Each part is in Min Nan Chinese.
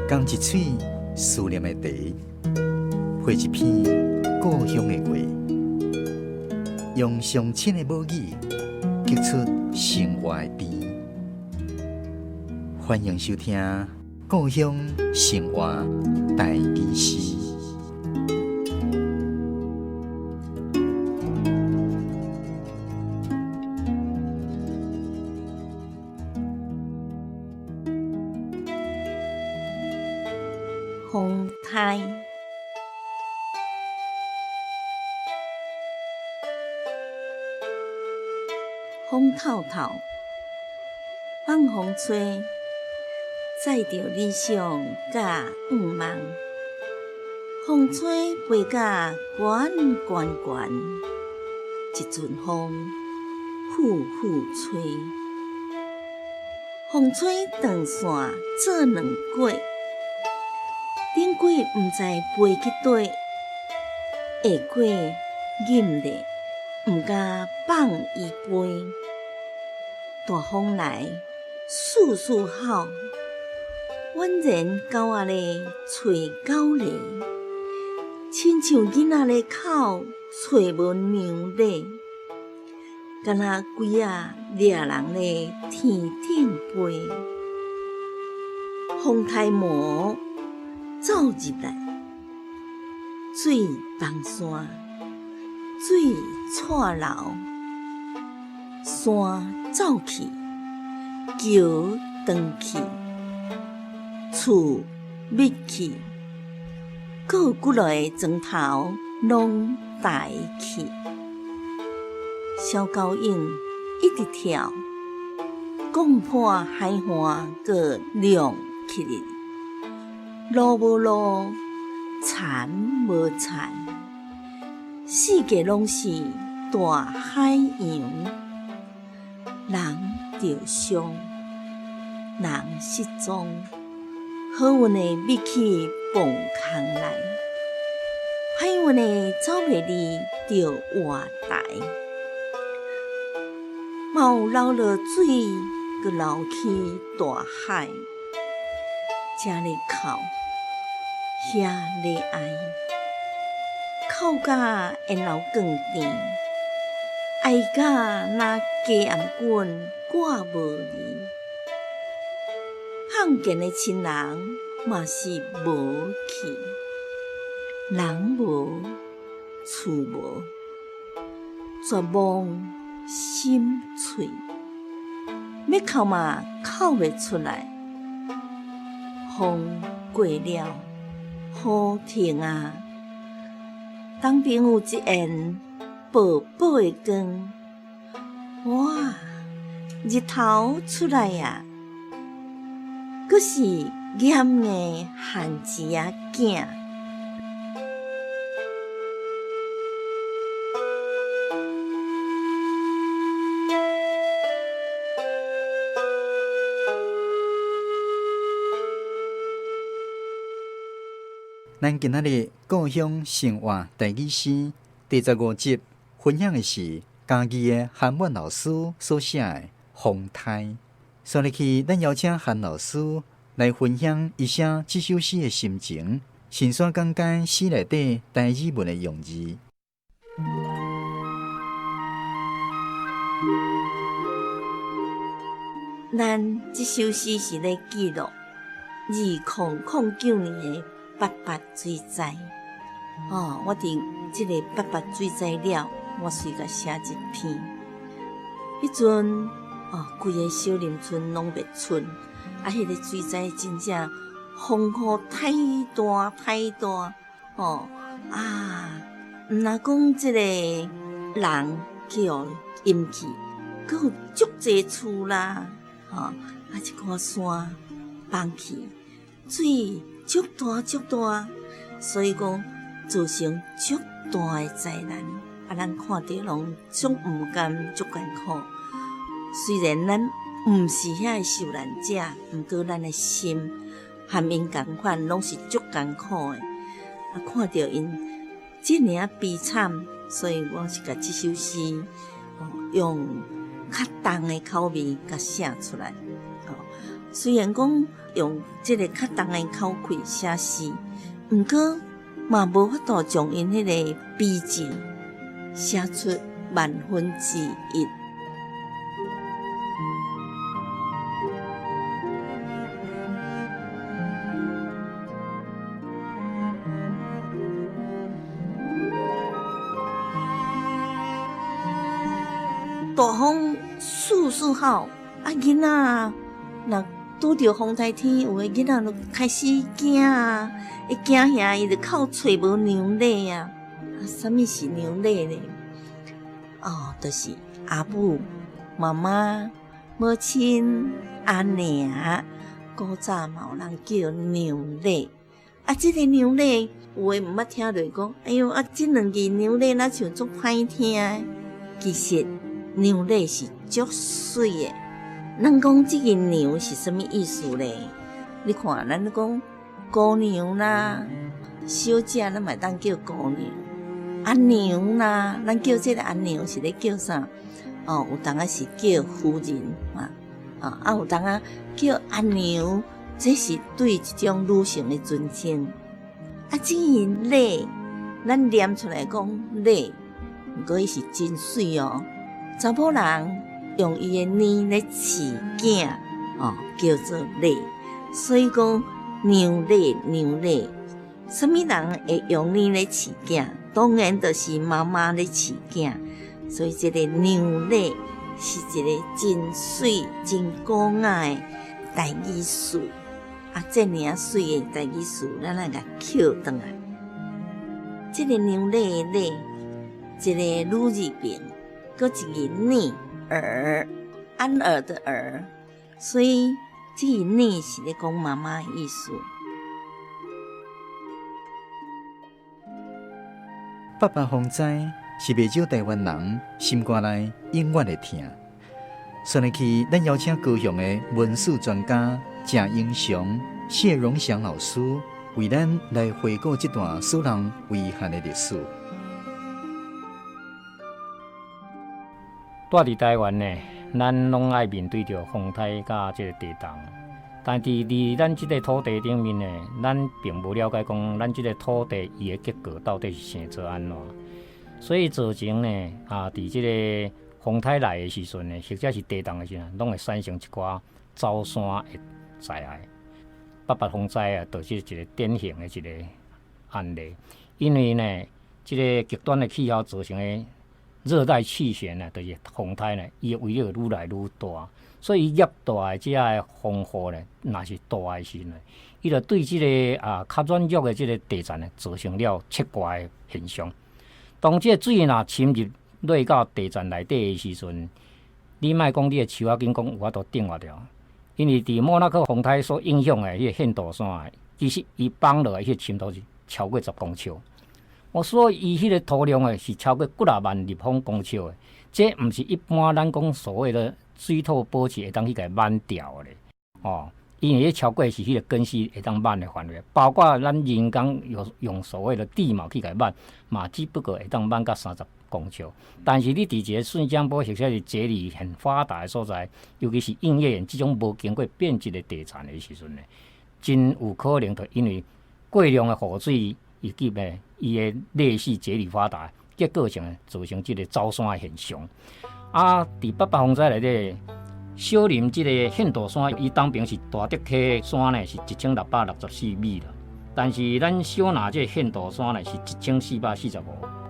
仝一喙思念的茶，配一篇故鄉的話，用上親的母語，激出生活的甜。歡迎收聽《故鄉生活台語詩》。風颱，風透透，放風吹，載著理想佮願望。風吹飛甲懸懸懸，一陣風呼呼吹。風吹斷線做兩粿，頂粿毋知飛去佗，下粿忍咧，毋敢放伊飛。大風來，簌簌吼，宛然狗仔咧揣狗螺，親像囡仔咧哭揣無娘咧，敢若龜仔掠人咧天頂飛。風颱魔走入來，水崩山，水掣流，山走去，橋斷去，厝滅去，閣有幾落个磚頭攏台去。小狗湧一直跳，講破海岸閣亮起哩。路無路，田無田，四界攏是大海洋。人著傷，人失蹤，好運的滅去墓空內，歹運的走袂離著活台。嘛有流落水，閣流去大海。這咧哭，遐咧哀，哭甲咽喉囥甜，哀甲若雞頷頸掛無離。碰見的親人嘛是無去，人無，厝無，絕望心碎，欲哭嘛哭袂出來。風過了，雨停啊，東邊有一緣薄薄的光，哇！日頭出來啊，閣是嚴的番薯仔囝。咱今仔日故鄉生活台語詩第15集分享的是嘉義的韓滿老師所寫的《風颱》。煞落去，咱邀請韓老師來分享伊寫這首詩的心情，順紲講解詩內底台語文的用字。咱這首詩是咧記錄2009年的八八水災。哦，我佇這个八八水災了，我隨共寫一篇。彼陣哦，規个小林村攏袂出，啊，彼个水災真正風雨太大太大，哦啊，毋若講這个人去予淹去，閣有足濟厝啦，吼，啊，一寡山崩去，水足大足大，所以講造成足大的災難。啊，咱看著攏足毋甘，足艱苦。雖然咱毋是遐个受難者，毋過咱的心和𪜶仝款，攏是足艱苦的。啊，看著𪜶這爾仔悲慘，所以我是共這首詩用較重的口味共寫出來。雖然講用這个較重的口氣寫詩，毋過嘛無法度將𪜶彼个悲情寫出萬分之一。大風四四號，啊囡仔若拄著風颱天，有的囡仔就開始驚啊，會驚嚇伊就哭揣無娘禮啊。啊，啥物是娘禮呢？哦，就是阿母、媽媽、母親、阿娘，古早嘛有人叫娘禮。啊，這个娘禮有的毋捌聽著講，哎喲，啊，這兩字娘禮若像足歹聽的，其實。娘禮是足媠的，咱講這个娘是啥物意思咧？你看，咱講姑娘啦，小姐，咱嘛會當叫姑娘。阿娘啦，咱叫這个阿娘是咧叫啥？哦，有當仔是叫夫人嘛，啊，有當仔叫阿娘，這是對一種女性的尊稱。啊，這个禮，咱念出來講禮，毋過伊是真媠哦。查某人用伊的奶咧飼囝，哦，叫做禮。所以講娘禮娘禮，啥物人會用奶咧飼囝？當然就是媽媽咧飼囝。所以這个娘禮是一个真媠、真古雅的台語詞。啊，這爾仔媠的台語詞，咱來共抾轉來。這个娘禮的禮，一个女字邊。閣一個呢兒，安兒的兒，所以這个呢是咧講媽媽的意思。八八風災是袂少台灣人心肝內永遠會疼。紲落去，咱邀請高雄的文史專家鄭英祥、謝榮祥老師，為咱來回顧這段使人遺憾的歷史。住佇台灣呢，咱攏愛面對著風颱佮這个地動。但是佇咱這个土地頂面呢，咱並無了解講咱這个土地伊的結構到底是生做按怎。所以造成呢，啊，佇這个風颱來的時陣呢，或者是地動的時陣，攏會產生一寡走山的災害。八八風災啊，就是一个典型的一个案例。因為呢，這个極端的氣候造成的熱帶氣旋呢，就是風颱呢，伊的威力愈來愈大，所以伊夾帶的這个風雨呢，若是大的時陣，伊就對這个啊較軟弱的這个地層呢，造成了切割的現象。當這个水若侵入落到地層內底的時陣，你莫講你的樹仔根講有法度頂活著，因為佇莫拉克風颱所影響的彼個憲道山，其實伊放落來彼個深度是超過10公尺。哦，所以伊彼个土量的是超過幾若萬立方公尺的，這毋是一般咱講所謂的水土保持會當去共伊挽掉的咧。哦，因為彼超過是彼個根系會當挽的範圍，包括咱人工用用所謂的地錨去共伊挽，嘛只不過會當挽到30公尺。但是你佇一个順江坡或者是節理很發達的所在，尤其是硬頁岩這種無經過變質的地層的時陣呢，真有可能就因為過量的雨水以及呢，伊的裂隙節理發達，結果性造成這个走山的現象。啊，佇八八風災內底，小林這个憲道山，伊東邊是大竹溪山呢，是1664米啦。但是咱小林這个憲道山呢，是1445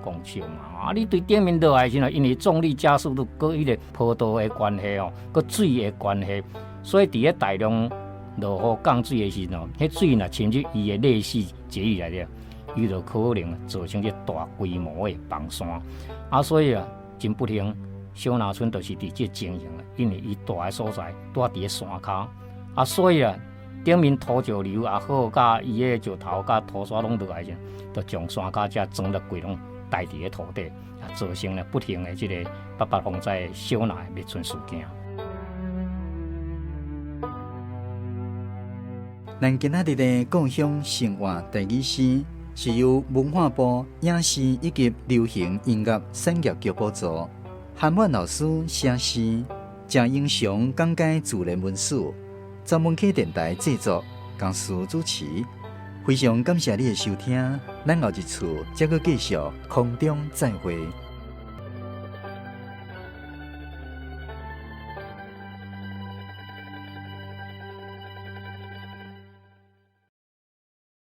公尺嘛。啊，你對頂面落來時陣，因為重力加速度閣彼个坡度的關係哦，閣水的關係，所以佇咧大量落雨降水的時陣，彼水若侵入伊的裂隙節理內底，伊就可能造成這大規模的崩山。啊，所以啊，真不幸，小林村就是佇這情形，因為伊蹛的所在蹛佇咧山跤，啊，所以啊，頂面土石流也好，佮伊的石頭佮土沙攏落來時，就將山跤遮裝落規攏埋佇咧土底，啊，造成了不幸的這个八八風災小林滅村事件。咱今仔日的故鄉生活台語詩，是由文化部影視以及流行音樂產業局補助，韓滿老師寫詩，鄭英祥講解自然文史，專門客電台製作，江蘇主持。非常感謝你的收聽，咱後一次再閣繼續空中再會。